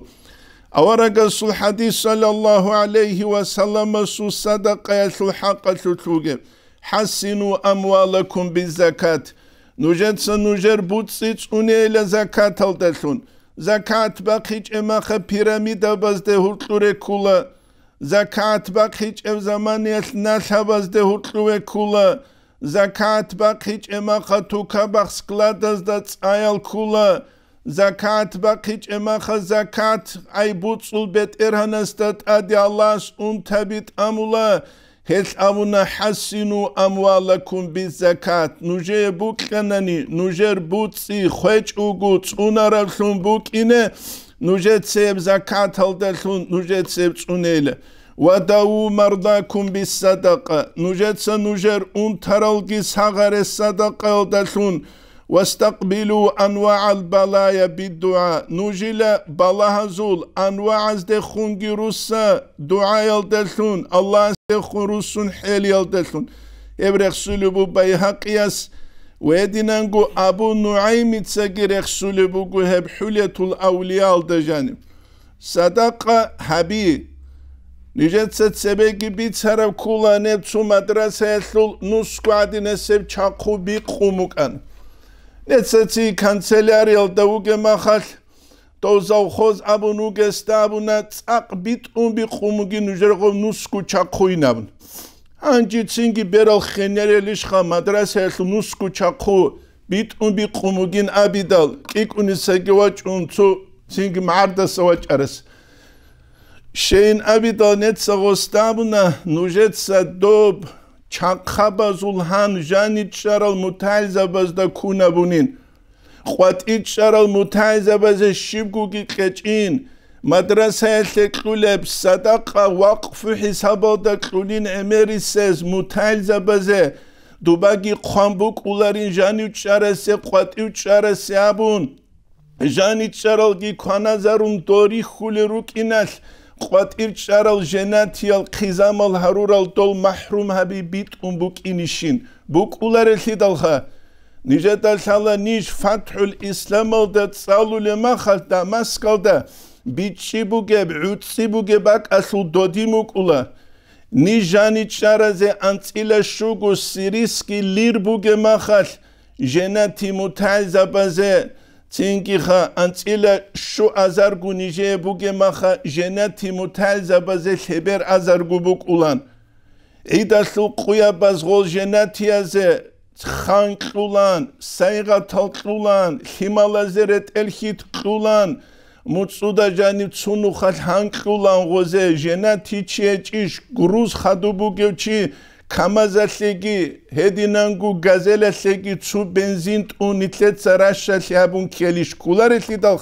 Аварагасул хӀадис, саллаллагьу гӀалайгьи ва салламасул садакъаялъул хӀакъалъулъ вугеб: «ХӀассину амвалакум биззакат». Нужеца нужер буцӀцӀи цӀунейила закаталдалъун. Закат бахъичӀеб маха пирамидабазде гьуркьуре ккула. Закат бахъичӀеб заманиялъ налъабазде гьуркьуве ккула. Закат бахъичӀеб маха тукабахъ складазда цӀаял ккула. Закат бахъичӀеб маха закат, ай, буцӀул бетӀергьанасда тӀаде Аллагьас унтаби тӀамула. Гьелъ абуна: «ХӀассину амвалакум биззакат». Нужее букьанани, нужер буцӀцӀи хвечӀого цӀунараблъун букӀине, нужецеб закаталдалъун нужецеб цӀунейила. «Ва даву мардакум биссадакъа», нужеца нужер унтаралги сагъаре садакъаялдалъун, «вастакъбилу анвагӀал балая биддугӀа», нужила балагьазул анвагӀаздехунги русса дугӀаялдалъун, Аллагьасдехун руссун хӀелиялдалъун. Гьеб рехсулеб буго Байгьакъияс ва гьединанго Абу НугӀаймицаги рехсулеб буго гьеб ХӀулятул авлиялда жаниб. Садакъа гьаби. Нижеца цебеги бицараб ккола, неб цо мадрасаялъул нусго гӀадинасеб чахъу бикъун букӀана. Нецаци канцеляриялда вугеб махалъ, дов завхоз абун вугесда абуна, цӀакъ битӀун бикъун бугин нужер гъов нусго чахъуйин абун. Гьанжецинги берал хенерелищха мадрасаялъул нусго чахъу битӀун бикъун бугин абидал, кӀикӀунисаги вачӀун цо цинги магӀардаса вачӀарас. Щейин абидал неца гъосда абуна, нужеца доб чахъабазул гьан жаничӀарал мутагӀилзабазда ккун абунин. КъватӀичӀарал мутагӀилзабазе щибгоги кьечӀин, мадрасаялъе кьулеб садакъа вакъфу хӀисабалда кьулин гӀемерисез мутагӀилзабазе, дубаги хъван букӀуларин жанив чӀарасе, къватӀив чӀарасе абун, жаничӀаралги кваназарун дорихьулел рукӀиналъ, къватӀив чӀарал женатиял хъизамал гьарурал дол махӀрум гьаби битӀун букӀинищин, букӀуларелъидалха. Нижеда лъала ниж ФатхӀул Исламалда цӀалулеб махалъ Дамаскалда бичӀчӀи бугеб, гӀуцӀи бугеб бакӀалъул додин вукӀула. Ниж жаничӀаразе анцӀила щуго сирийский лир бугеб махалъ, женати мутагӀилзабазе, цингиха анцӀила щуазарго нижее бугеб маха, женати мутагӀилзабазе лъебер азарго букӀулан. ГӀидалъул къуябаз гъол женатиязе хан кьулан, сайгъатал кьулан, лъималазе ретӀел хьит кьулан, муцӀуда жанив цунухалъ гьан кьулан гъозе, женати чи гьечӀищ, груз хадуб бугев чи, КамАЗалъеги, гьединанго газелалъеги цо бензин тӀун нилъеца ращалъи гьабун ккелищ кколарелъидал,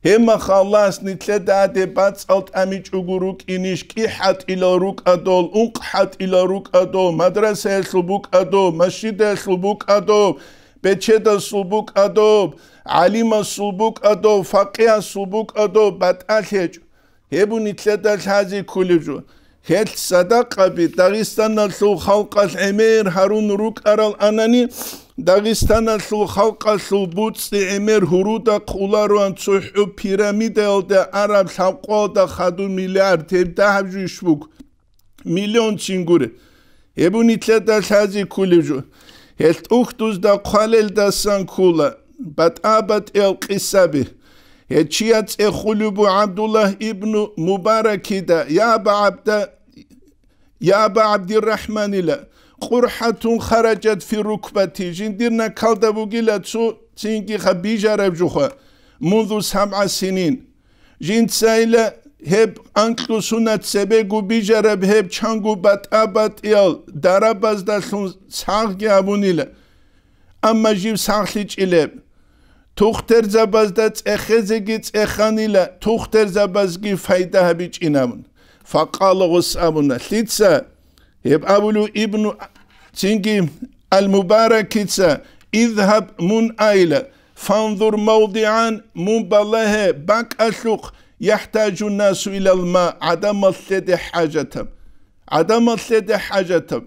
гьебмаха Аллагьас нилъеда гьаде бацӀал тӀамичӀого рукӀинищ, кӀихӀатӀилал рукӀадул, ункъхӀатӀилал рукӀадул, мадрасаялъул букӀадул, масжидаялъул букӀадул, бечедасул букӀадул, гӀалимасул букӀадул, факъигьасул букӀадул, батӀалъ гьечӀо. Гьеб нилъеда лъазе кколеб жо. Гьелъ садакъаби Дагъистаналъул халкъалъ гӀемер гьарун рукӀарал анани, Дагъистаналъул халкъалъул буцӀцӀи гӀемер гьуруда хъулароан цохӀо пирамидаялда араб лъабкъоялда хадуб миллиард гьеб дагьаб жуйищ буго. Миллионцин гуре. Гьеб нилъеда лъазе кколеб жо. Гьелъ тӀухьдузда хъвалелдасан ккола, батӀа-батӀиял къисаби. Гьечияц цӀехулеб буго ГӀабдуллагь ибну Мубаракида, я Аба ГӀабда-, я Аба ГӀабдиррахӀманила, къурхӀатун хараджат фи рукбати, жиндир накалда бугила цо цинги ха бижараб жуха, мунзу сабгӀа синин. Жинцайила гьеб анкьго сунат цебего бижараб гьеб чанго батӀа-батӀиял дарабаздалъун сагъги абунила. Амма жив сагълъичӀилеб. Тухтерзабазда цӀехезеги цӀеханила, тухтерзабазги пайда гьабичӀин абун. Факъала гъос абуна, лъица гьеб абулев ибну цинги Ал-Мубаракица, изгьаб мун айла, фанзур мавдигӀан, мун балагье бакӀалъухъ, яхӀтажу насу илал ма, гӀадамал лъеде хӀажатаб. ГӀадамал лъеде хӀажатаб.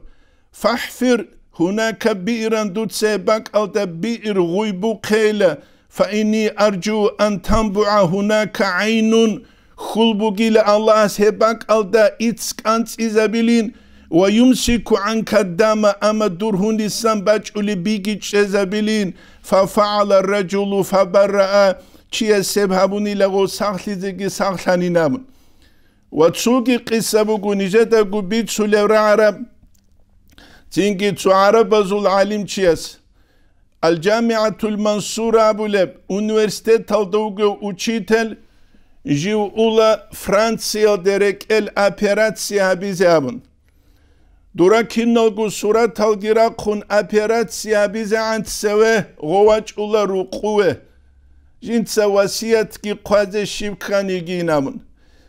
Фахфир гьунака биъран, дуца бакӀалда биър гъуй бухъейла, фаинни аржу ан танбугӀа гьунака гӀайнун, хьул бугила Аллагьас гьеб бакӀалда ицц кӀанцӀизабилин, ва юмсику гӀанка дама, амма дур гьунисан бачӀулеб биги чӀезабилин, фафагӀала ражулу фабарраа, чияс гьеб гьабунила гъо сахлъизеги сахлъанин абун. Ва цоги къиса буго нижедаго бицулев рагӀараб, цинги цо гӀарабазул гӀалимчияс. Ал-ЖамигӀатул Мансура абулеб университеталда вугев учитель жив ула Франциялде рекӀел операция гьабизе абун. Дура киналго сураталги рахъун операция гьабизегӀан цеве гъо вачӀула рукъуве. Жинца васиятги хъвазе щиб ккан йигин абун.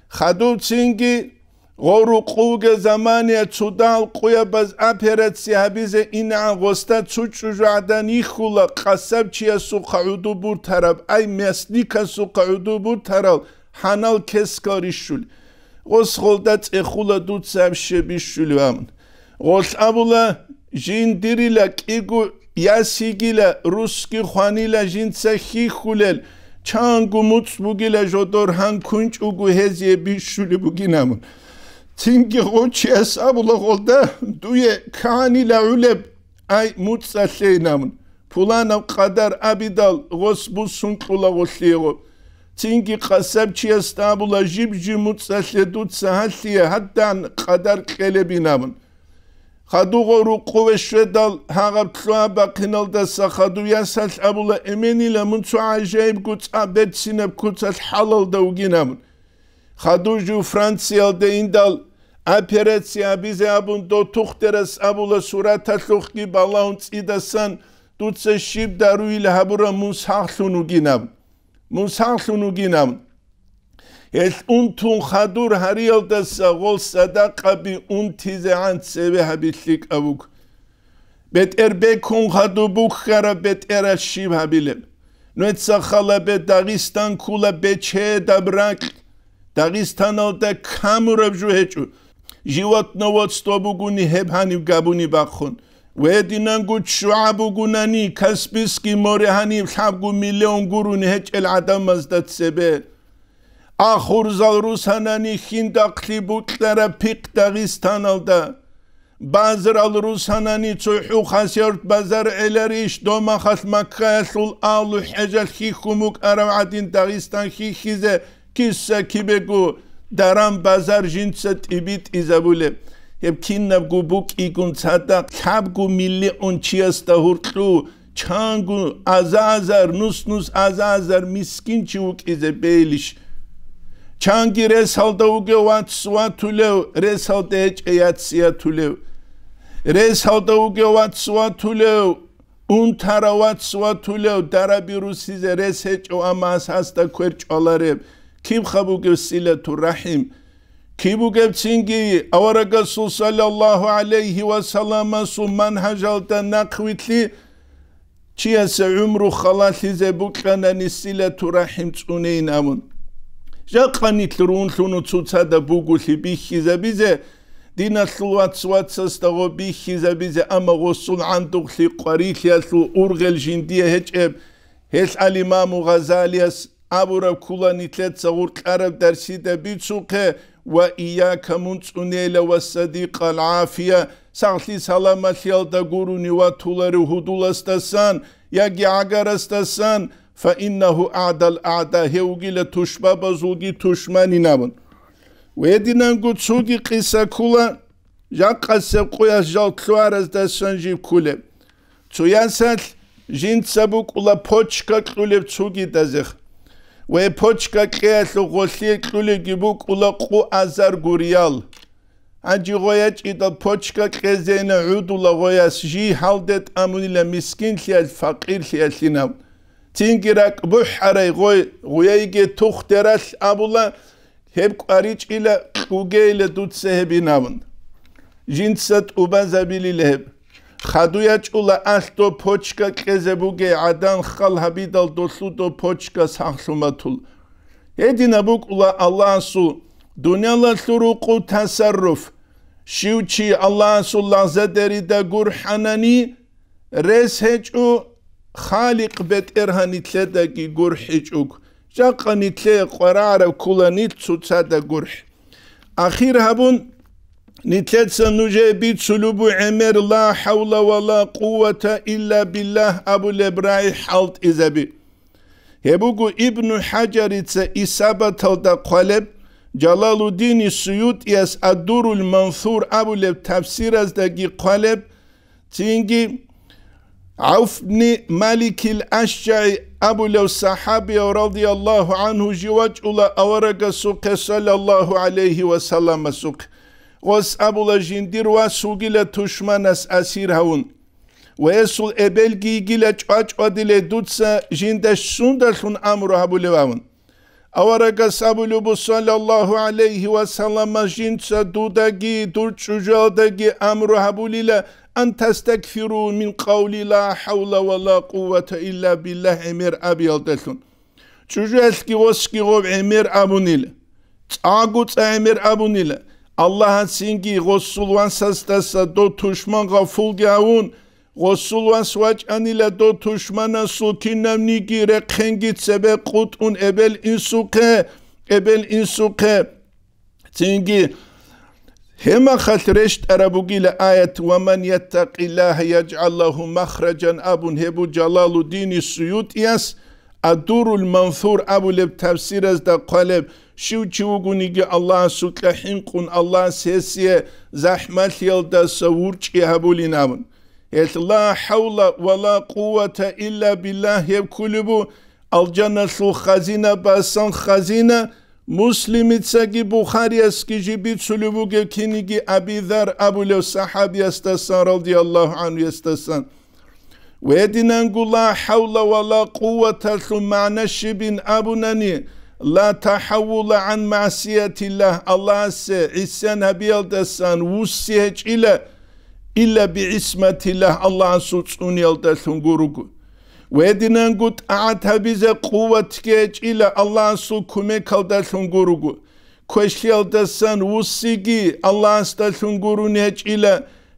Хадубцинги гъо рукъувге замания цудал къуябаз операция гьабизе инегӀан гъосда цо чӀужугӀадан йихьула, къасабчиясухъа гӀуду буртараб, ай мясникасухъа гӀуду буртарал хӀанал кескал рищулеб. Гъос гъолда цӀехула дуца гьаб щиб бищулев абун. Гъолъ абула, Жиндирила кӀиго яс йигила, русги хванила жинца хьихьулел, чанго муцӀ бугила жодор гьан кунчӀого гьезие бищулеб бугин абун. Цинги гъов чияс абула гъолда, дуе кагӀанила гӀулеб, ай, муцӀалъейин абун. Пуланаб къадар абидал, гъос буссун кьула гъолъие гъоб. Цинги къасабчиясда абула, жиб-жиб муцӀалъе дуца гьалъие гьадин къадар кьелебин абун. Хадуго рукъуве щведал, гьагъаб лъугьа-бахъиналдаса хадув ясалъ абула, эменила мун цо гӀажаибго цӀакъ берцинаб куцалъ хӀалалда вугин абун. Хадув жив Франциялде индал, операция гьабизе абун, дов тухтерас абула, сураталъухъги балагьун цӀидасан, дуца щиб даруйил гьабураб мун сагълъун вугин абун. Мун сагълъун вугин абун. Гьелъ унтун хадур гьариялдаса гъол садакъаби унтизегӀан цеве гьаби лъикӀаб буго. БетӀер бекун хадуб бухьараб бетӀералъ щиб гьабилеб? Нужеца халабе Дагъистан ккула бечедаб ракь. Дагъистаналда камураб жо гьечӀо. Животноводство бугони гьеб гьаниб габуни бахъун. Гьединанго ччугӀа бугунани, Каспийский море гьаниб лъабго миллион гурони гьечӀел гӀадамазда цебе. Ахурзал русанани хьиндахълъи букьараб пихъ Дагъистаналда. Базарал русанани цохӀо Хасавюрт базар гӀеларищ, домахалъ Маккаялъул агьлу хӀежалъ хьихьун букӀарав гӀадин Дагъистан хьихьизе киса-кибего даран базар жинца тӀибитӀизабулеб. Гьеб кинабго букӀигун цадахъ лъабго миллион чиясда гьуркьу, чанго аза-азар, нус-нус аза-азар мискинчи вукӀизе бейилищ? Чанги ресалда вугев вац ватулев, ресалда гьечӀев яц ятулев. Ресалда вугев вац ватулев, унтарав вац ватулев, дараби русизе рес гьечӀев, амма гьас гьасда квер чӀвалареб. Кибха бугев силатур рахӀим? Киб бугебцинги аварагасул саллаллагьу гӀалайгьи ва салламасул манхӀажалда нахъвилълъи, чиясе гӀумру халалъизе букьанани силатур рахӀим цӀунейин абун. Жакъа нилъ рунлъуну цоцазда бугулъи бихьизабизе, диналъул вац-вацасда гъо бихьизабизе, амма гъосул гӀандухълъи къварилъиялъул ургъел жиндие гьечӀеб. Гьелъ ал-Имаму Гъазалияс абураб ккула нилъеца гъуркьараб дарсида бицухъе: «Ва ийяка», мун цӀунейила, «ва садикъал гӀафия», сагълъи-саламалъиялда гурони ватуларев гьудуласдасан яги гӀагарасдасан, «фа иннагьу агӀдал агӀда», гьев вугила тушбабазулги тушманин абун. Гьединанго цоги къиса ккула, жакъасеб къоялъ жал лъугьараздасан жиб кколеб. Цо ясалъ жинца букӀула почка кьулеб цогидазехъ. Ва почка кьеялъул гъолъие кьулебги букӀула къу азарго риал. Гьанже гъоя чӀидал почка кьезейна гӀудула гъояс жий гьалде тӀамунила мискинлъиялъ, факъирлъиялъинав. Цинги ракӀ бухӀарай гъой, гъуяйги тухтералъ абула, гьеб кӀваричӀила, кьугейила дуца гьебин абун. Жинца тӀубазабилила гьеб. Хадуй ячӀула алъ доб почка кьезе бугей гӀадан хал гьабидал долъу доб почка сахлъуматул. Гьединаб букӀула Аллагьасул дуниялалъул рукъу тасарруф. Щив чи Аллагьасул лагъзадерида гурхӀанани, рес гьечӀо, Халикъ БетӀергьан нилъедаги гурхӀичӀого. Жакъа нилъее къварагӀараб ккула нилъ цоцазда гурхӀ. Ахир гьабун, нилъеца нужее бицулеб буго гӀемер «Ла хӀавла ва ла къуввата илла биллагь» абулеб рагӀи хӀалтӀизаби. Гьеб буго Ибну ХӀажарица Исабаталда хъвалеб, Жалалуддини СуютӀияс Ад-Дуррул Мансур абулеб тафсираздаги хъвалеб, цинги ГӀавф бни Маликил АшжагӀи абулев сахӀабияв радияллагьу гӀангьу жив вачӀула аварагасухъе саллаллагьу гӀалайгьи ва салламасухъе. Гъос абула, жиндир вас вугила тушманас асир гьавун. Ва гьесул эбелги йигила чӀвачӀвадилей дуца жинда сундалъун амру гьабулев абун. Аварагас абулеб буго, саллаллагьу гӀалайгьи ва саллама, жинца дудаги дур чӀужуялдаги амру гьабулила, ан тастакфиру мин къавли «Ла хӀавла ва ла къуввата илла биллагь» гӀемер абиялдалъун. ЧӀужуялъги гъосги гъоб гӀемер абунила, цӀакъго цӀа гӀемер абунила, Аллагьас цинги гъосул васасдаса дов тушман гъафулги гьавун, гъосул вас вачӀанила дов тушманасул кинабниги рехъенги цебе къутӀун эбел-инсухъе, эбел-инсухъе. Цинги гьеб мехалъ рещтӀараб бугила аят: «Ва ман яттакъиллагьа яжгӀал лагьу махражан», – абун гьеб буго Жалалуддини СуютӀияс Ад-Дуррул Мансур абулеб тафсиразда хъвалеб: щив чи вугониги Аллагьасукьа хӀинкъун, Аллагьас гьесие захӀмалъиялдаса вурчӀи гьабулин абун. Гьелъ ла хӀавла ва ла къуввата илла биллагь гьеб кколеб бу, алжаналъул хазина басан хазина, Муслимицаги Бухариясги жиб бицулеб бугеб киниги Аби Зар абулев сахӀабиясдасан, радияллагьу гӀанхуясдасан. Гьединанго ла хӀавла ва ла къувваталъул магӀна щибин абунани, ла тахӀаввула гӀан магӀсиятиллагь, Аллагьасе гӀисян гьабиялдасан вусси гьечӀила, илла бигӀисматиллагь, Аллагьасул цӀуниялдалъун гуруго. Гьединанго тӀагӀат гьабизе къуватги гьечӀила, Аллагьасул кумекалдалъун гуруго. Квешлъиялдасан вуссиги Аллагьасдалъун гурони гьечӀила,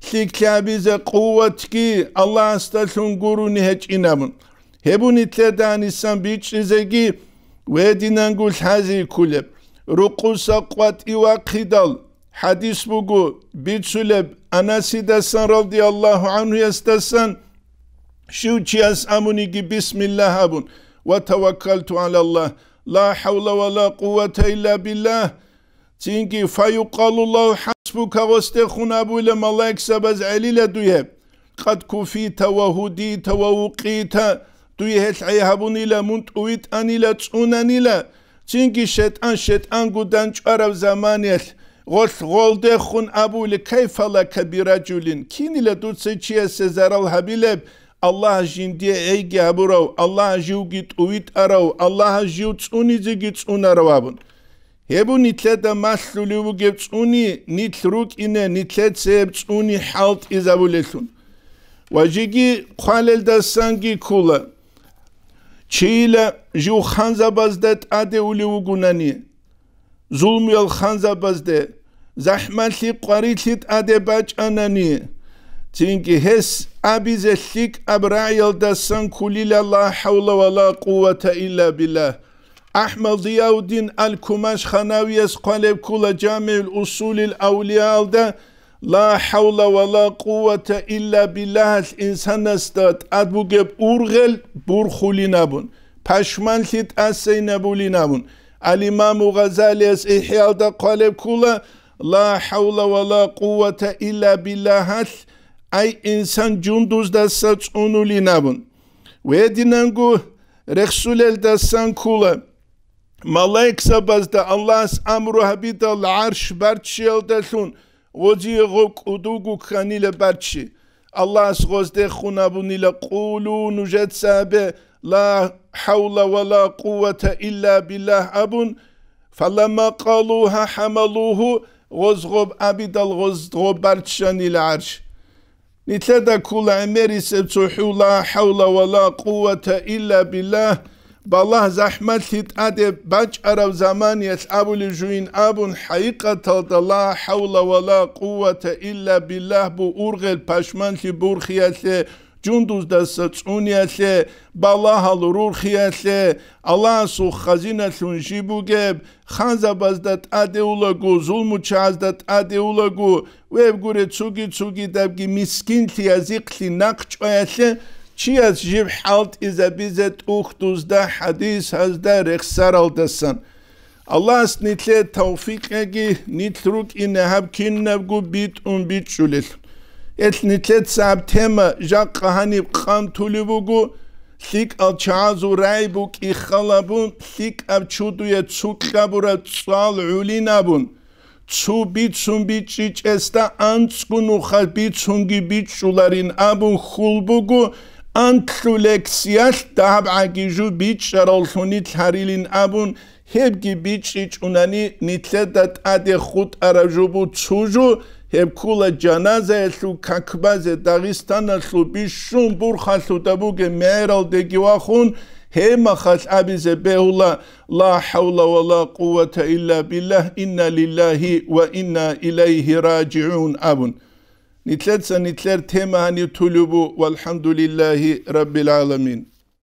лъикӀлъи гьабизе къуватги Аллагьасдалъун гурони гьечӀин абун. Гьеб буго нилъеда гьанисан бичӀчӀизеги гьединанго лъази кколеб. Рукъуса къватӀив вахъидал, хӀадис буго бицулеб Анасидасан, радияллагьу гӀанхуясдасан, щив чияс абуниги бисмиллагь абун, ва таваккалту гӀалаллагь, ла хӀавла ва ла къуввата илла биллагь. Цинги, фаюкъалу лагьу хӀасбука, гъосдехун абула малаикзабаз гӀелила дуе гьеб. Къад куфита ва гьудита ва вукъита, дуе гьелъ гӀей гьабунила, мун тӀувитӀанила, цӀунанила. Цинги шайтӀан шайтӀанго данчӀвараб заманаялъ гъолъ гъолдехун абули: «Кайфа лака биражулин?» Кинила дуца чиясе зарал гьабилеб, Аллагьас жиндие гӀейги гьабурав, Аллагьас живги тӀувитӀарав, Аллагьас жив цӀунизеги цӀунарав абун. Гьеб буго нилъеда малъулев бугеб цӀуни, нилъ рукӀине, нилъеца гьеб цӀуни хӀалтӀизабулелъул. Ва жеги хъвалелдасанги ккола. Чийила жив ханзабазда тӀаде улев вугунани, зулмуял ханзабазде, захӀмалъи къварилъи тӀаде бачӀанани, цинги гьес абизе лъикӀаб рагӀиялдасан кколила ла хӀавла ва ла къуввата илла биллагь. АхӀмад Зияуддин ал-Кумаш-Ханавияс хъвалеб ккола ЖамигӀул Усулил Авлияалда: «Ла хӀавла ва ла къуввата илла биллагьалъ инсанасда тӀад бугеб ургъел бурхулин абун, пашманлъи тӀасайнабулин абун». Ал-Имаму Гъазалияс ИхӀяалда хъвалеб ккола: «Ла хӀавла ва ла къуввата илла биллагьалъ, ай инсан жундуздаса цӀунулин абун». Гьединанго рехсулелдасан ккола, малаикзабазда Аллагьас амру гьабидал гӀарш барччиялдалъун гъозие гъоб кӀудулго кканила барччи. Аллагьас гъоздехун абунила: «Къулу», нужеца абе: «Ла хӀавла ва ла къуввата илла биллагь», – абун. «Фаламма къалугьа хӀамалугьу», гъоз гъоб абидал гъоз гъоб барччанила гӀарш. Нилъеда ккола гӀемерисеб цохӀо ла хӀавла ва ла къуввата илла биллагь, балагь захӀмалъи тӀаде бачӀараб заманиялъ абулеб жугьин абун, хӀакъикъаталда ла хӀавла ва ла къуввата илла биллагь бу ургъел пашманлъи бурхиялъе, жундуздаса цӀуниялъе, балагьал рурхиялъе, Аллагьасул хазиналъун жиб бугеб, ханзабазда тӀаде улаго, зулмучагӀазда тӀаде улаго, веб гуре цуги-цугидабги мискинлъи язихълъи нахъчӀваялъе, чияс жиб хӀалтӀизабизе тӀухьдузда хӀадисазда рехсаралдасан. Аллагьас нилъее тавфикъ кьеги, нилъ рукӀине гьаб кинабго битӀун бичӀчӀулел. Гьелъ нилъеца гьаб тема жакъа гьаниб къантулеб буго, лъикӀал чагӀазул рагӀи букӀи халабун, лъикӀаб чудуе цу кьабураб цӀал гӀулин абун, цу бицун бичӀчӀичӀесда анцӀго нухалъ бицунги бичӀчӀуларин абун хьул буго, анлъу лекциялъ дагьаб гӀаги жу бичӀчӀаравлъун нилъ гьарилин абун, гьебги бичӀчӀичӀунани нилъеда тӀаде хутӀараб жо буго цо жо, гьеб ккола жаназаялъул какбазе Дагъистаналъул бищун бурхалъуда бугеб мегӀералдеги вахун, Гьеб мехалъ абизе бегьула: «Ла хӀавла ва ла къуввата илла биллагь, инна лиллагьи ва инна илайгьи ражигӀун», – абун. Нилъеца нилъер тема гьанив тулеб бу, валхӀамдулиллагьи раббил гӀаламин.